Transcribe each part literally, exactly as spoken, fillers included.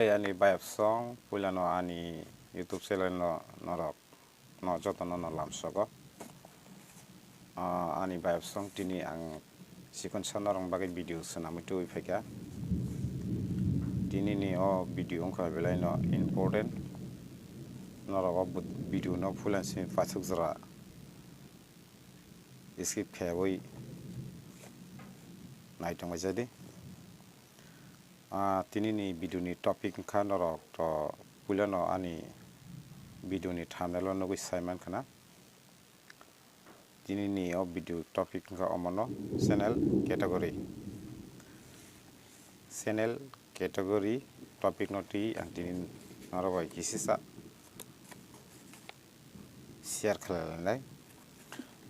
Tei ani bayapsong puilano ani YouTube channel no norok no jotono no lamsogo. Ah, ani bayapsong tini ang chikon sa norok bagwi video swnamwi tubui phaikha. Tini ni o video wngkha belai no important. Norok o video no full and simi paithak jora skip khaiwi naitongwi jadi. Ah, tini ni video ni topic wngkha norok to puilano ani video ni thumbnail o nugwi sai mankha na. Tini ni o video topic wngkha omono channel category. Channel category topic no twi ang tini norok bai kisisa share khlai lainai.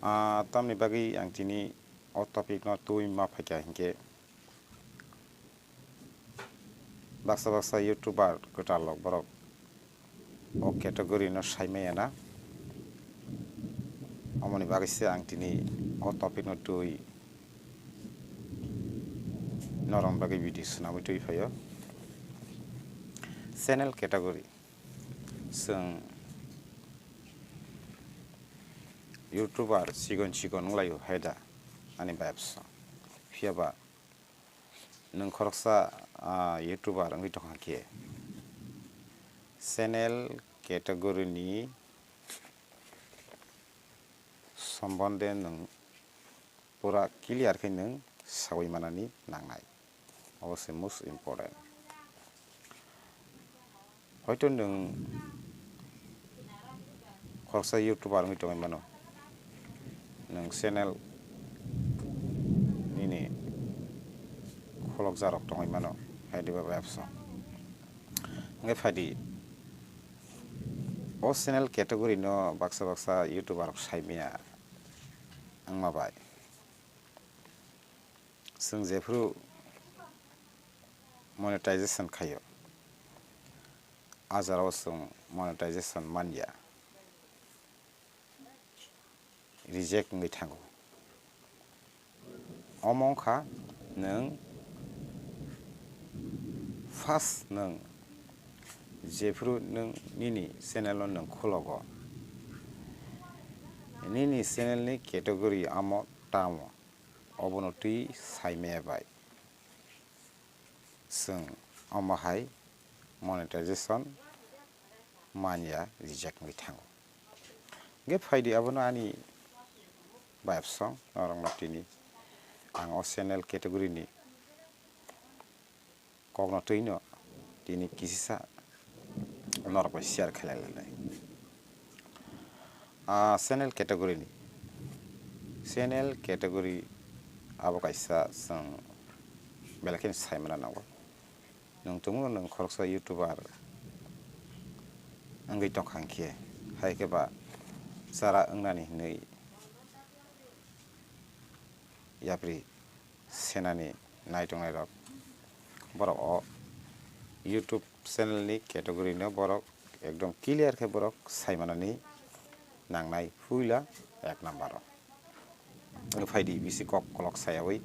Ah, tamni bagwi ang tini o topic no twi ma phaikha hinkhe baksa baksa YouTuber kwtal rok borok o category no sai maya na. Omoni bagwi se ang tini o topic no twi norok bagwi video swnamwi twi phaio. Channel category. Chwng YouTuber chikon chikon wnglaio hai da ani bayapsong. Phiya ba nwng khoroksa, ah, YouTuber wngwi tongkha khe channel category ni sombonde nwng pura clear khe nwng sawi manani nangnai. Obo se most important. Hoito nwng khoroksa YouTuber wngwi tongwi mano, nwng channel nini kholokjarok tongwi mano, hai diba apps o. Hwnkhe phaidi, o channel category no baksa baksa YouTuber rok sai maya wngma bai. Chwng jephru monetization khaio, a jora o chwng monetization manya, reject wngwi thango. Omo wngkha nwng first nwng jephru nwng nini channel no nwng khulogo, nini channel ni category amo tamo, obono twi sai maya bai chwng omo hai monetization manya reject wngwi thango. Hwnkhe phaidi abono ani bayapsong norokno tini ang o channel category ni kokno twino tini kisisa norok bai share khlai lainai. Ah, channel category ni, channel category abo kaisa chwng belai kheno sai mano nango. Nwng tongo nwng khoroksa YouTuber wngwi tongkha hinkhe, hai khe ba chara wngnani hinwi yapri senani naitongnai rok, borok o YouTube channel ni category no borok ekdom clear khe borok sai manani nangnai puila ek number o. Phaidi bisi kok kolok sayawi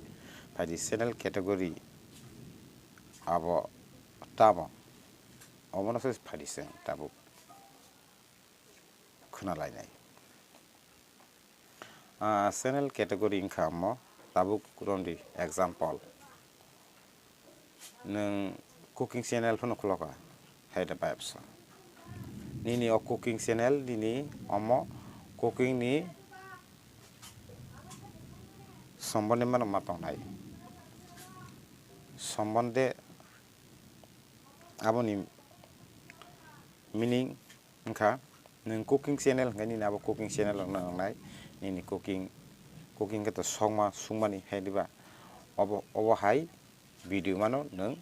phaidi channel category abo tamo, omono se phaidi chwng tabuk khna lainai. Ah, channel category wngkha omo, tabuk romdi example. Nwng cooking channel phano khulokha, hai da vibes. Nini o cooking channel, nini omo cooking ni sombonde mano ma tongnai. Sombonde aboni meaning wngkha, nwng cooking channel hwnkhe nini abo cooking channel wngna nangnai, nini cooking, cooking khe to songma, sungmani hai diba? Obo, obo hai video mano nwng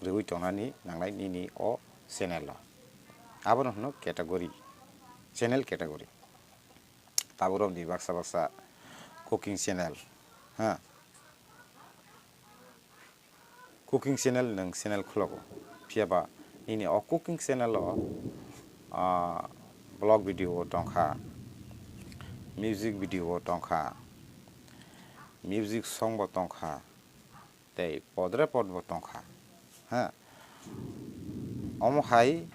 rwui tongnani nangnai nini o channel o. Abono hwno category, channel category. Tabuk romdi baksa baksa cooking channel, ha. Cooking channel nwng channel khulogo, phiya ba nini o cooking channel o, ah, vlog video bo tongkha, music video bo tongkha, music song bo tongkha, tei podre pod bo tongkha, ha. Omo hai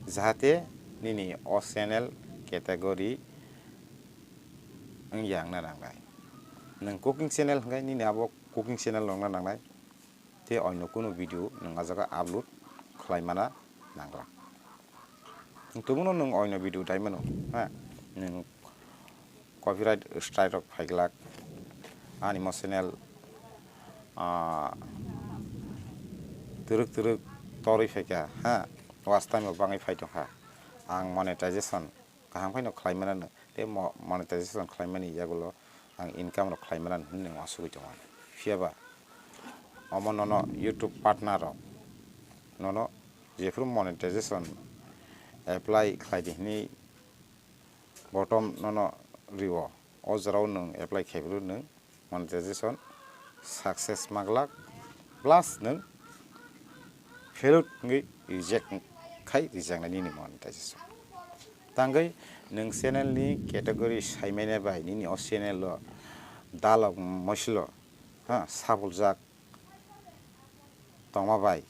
jahate nini o channel category wngya wngna nangnai. Nwng cooking channel hwnkhe nini abo cooking channel wngna nangnai. Tei oino kunu video nwng a jaga upload khlai mana nangla. Nwng tubunu nwng oino video dai mano, ha? Nwng copyright strike rok phaiglak, ani mo channel, ah, twrwk twrwk torwi phaikha, ha? Watch time rok bangwi phai tongkha. Ang monetization kaham khaino khlai mano, tei mo-, monetization khlai mani yagulo ang income rok khlai mano hinwi uansugwi tongo. Phiyaba omo nono YouTube partner rok nono jephuru monetization apply khlai di hinwi bottom nono rio, o jorao nwng apply khaibru nwng monetization success manglak, plus nwng failed wngwi reject khai rijaknai nini monetization. Tangwi nwng channel ni category saimanya bai nini o channel o dalok mosilo, ha, sabuljak tongma bai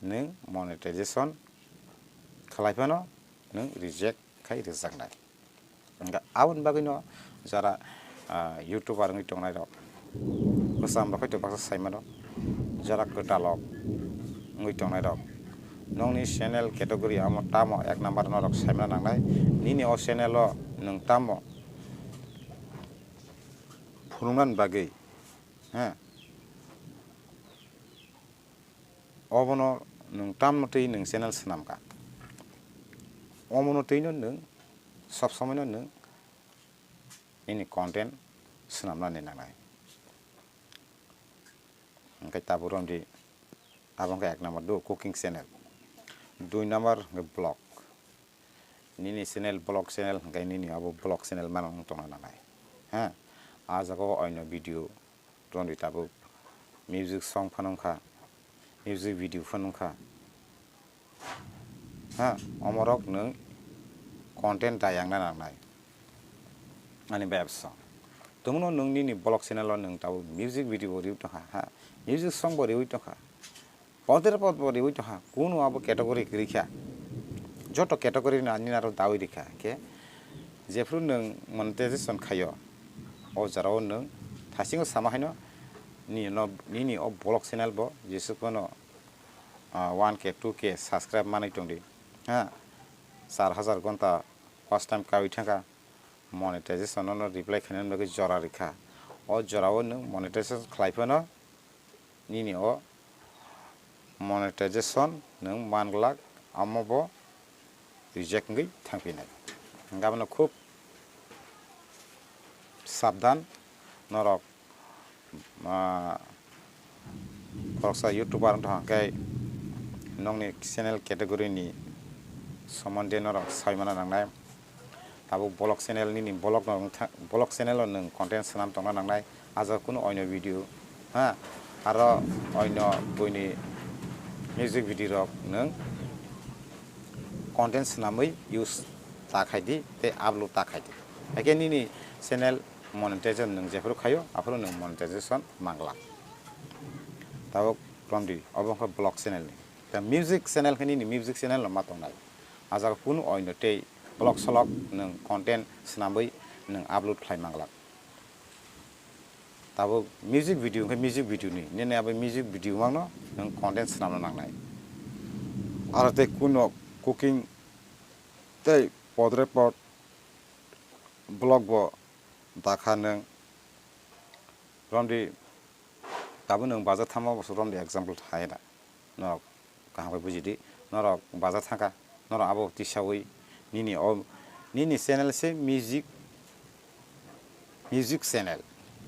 nwng monetization khlai phano nwng reject khai rwjaknai. Hwnkhe aboni bagwino jara, ah, YouTuber wngwi tongnai rok, kwcham rok haitor baksa sai mano, jara kwtalok wngwi tongnai rok, nokni channel category amo tamo ek number norok sai mano nangnai, nini o channel o nwng tamo phunuknani bagwi, ha? Obono nwng tamno twi nwng channel swnamkha. Omono twino nwng sob somoino nwng nini content swnamnani nangnai. Hwnkhe tabuk romdi abo wngkha ek number do cooking channel. Dui number hwnkhe vlog. Nini channel vlog channel hwnkhe nini abo vlog channel mano wng tongna nangnai. Ha? A jaga o oino video Tongdi tabuk music song phano wngkha, music video phano wngkha. Ha, omorok nwng content da yangna nangnai. Ani bebsa. Tongno nwng nini vlog channel o nwng tabuk music video bo riwi tongkha, ha, music song bo riwi tongkha. Podre pod bo riwi tongkha, kunu abo category kwrwi kha. Joto category no ani aro dawi rikha, hwnkhe jephru nwng monetization khaio, o jora o nwng thaisingo sama haino nini no, nini o vlog channel bo jesuk phano, ah, one K, two K subscribe manwi tongdi, ha, char hajar gonta watch time kawi thangkha, monetization no reply khainani bagwi jora rikha, o jora o nwng monetization khlai phano nini o monetization nwng man glak, amo bo reject wngwi thangphinai. Hwnkhe abono khub sabdan norok, ah, khoroksa YouTuber wngtong khe nokni channel category ni somonde norok sai mana nangnai. Tabuk vlog channel nini vlog no wngtha-, vlog channel o nwng content swnam tongna nangnai, a jaga kunu oino video, ha, aro oino buini music video rok nwng content swnamwi use ta khai di tei upload ta khai di. Haikhe nini channel monetization nwng jephru khaio, aphuru nwng monetization manglak. Tabuk romdi, obo wngkha vlog channel ni. Da music channel khe nini music channel no ma tongnai. A jaga kunu oino tei vlog solok nwng content swnamwi nwng upload khlai manglak. Tabuk music video wngkhe music video ni, nini abo music video mangno nwng content swnamna nangnai. Aro tei kuno cooking tei podre pod vlog bo dakha nwng romdi, tabuk nwng bazar thangma bo romdi example thai da. Norok kaham khe buji di, norok bazar thangkha, norok abo tisawi nini o, nini channel se music, music channel.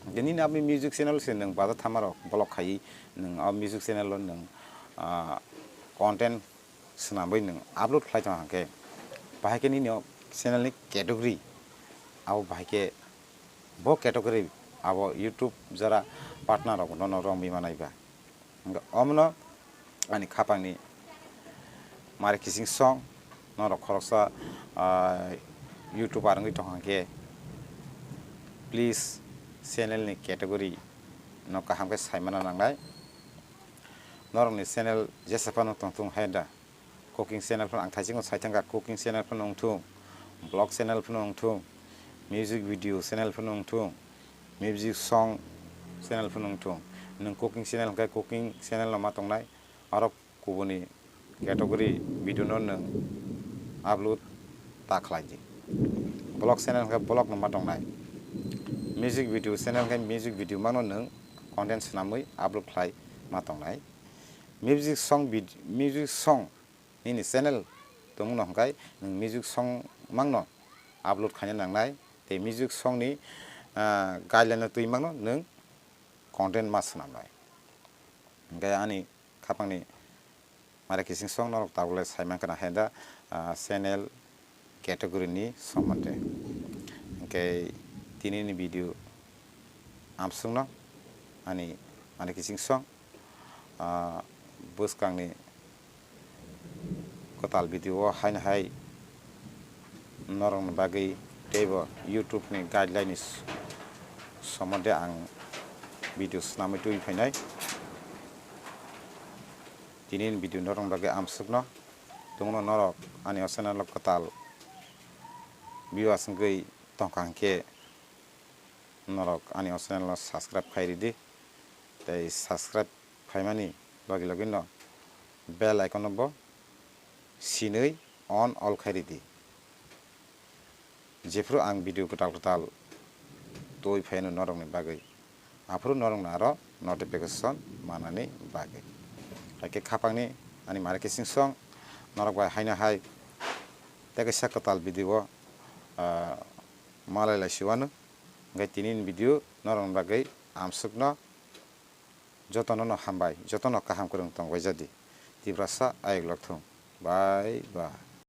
Hwnkhe nini abo music channel se nwng bazar thangma rok vlog khaiwi nwng o music channel o nwng, ah, content swnamwi nwng upload khlai tong hwnkhe, bahai khe nini o channel ni category abo bahai khe bo category abo YouTube jara partner rok no no romwi manai ba. Hwnkhe omono ani khapangni mari kising song norok khoroksa, ah, YouTuber wngwi tongkha hwnkhe, please channel ni category no kaham khe saimana nangnai. Norokni channel jesa phano tongthung hai da, Cooking channel phano ang thaisingo saithangkha, cooking channel phano wngthung, vlog channel phano wngthung, music video channel phano wngthung, music song channel phano wngthung. Nwng cooking channel hwnkhe cooking channel no ma tongnai, aro kubuni category video no nwng upload ta khlai di. Vlog channel hwnkhe vlog no ma tongnai. Music video channel hwnkhe music video mano nwng content swnamwi upload khlai ma tongnai. Music song vid-, music song nini channel tongmano hwnkhe nwng music song mangno upload khaina nangnai, tei music song ni, ah, guideline no twi mangno nwng content ma swnamnai. Hwnkhe ani khapangni mare kising song norok tabuk le sai mankha na henda, ah, channel category ni somonde. Hwnkhe tini ni video amswkno ani mare kising song, ah, bwskangni kwtal video o haino hai norokni bagwi teibo YouTube ni guideline ni s-, somonde ang video swnamwi twi phainai. Tini ni video norokni bagwi amswkno tongno norok ani o channel o kwtal viewers wngwi tongkha hwnkhe norok ani o channel o subscribe khai ridi tei subscribe phaimani logi logi no bell icon no bo sinwi on all khai ridi. Jephru ang video kwtal kwtal twi phaino norokni bagwi, aphuru norokno aro notification manani bagwi. Haikhe khapangni ani mare kising song norok bai haino hai tei kaisa kwtal video o, ah, malai lai siwano. Hwnkhe tini ni video norokni bagwi amswkno. Jotono no hambai, jotono kaham kwrwng tongbai jadi. Tiprasa ayuk lokthung. Bye bye.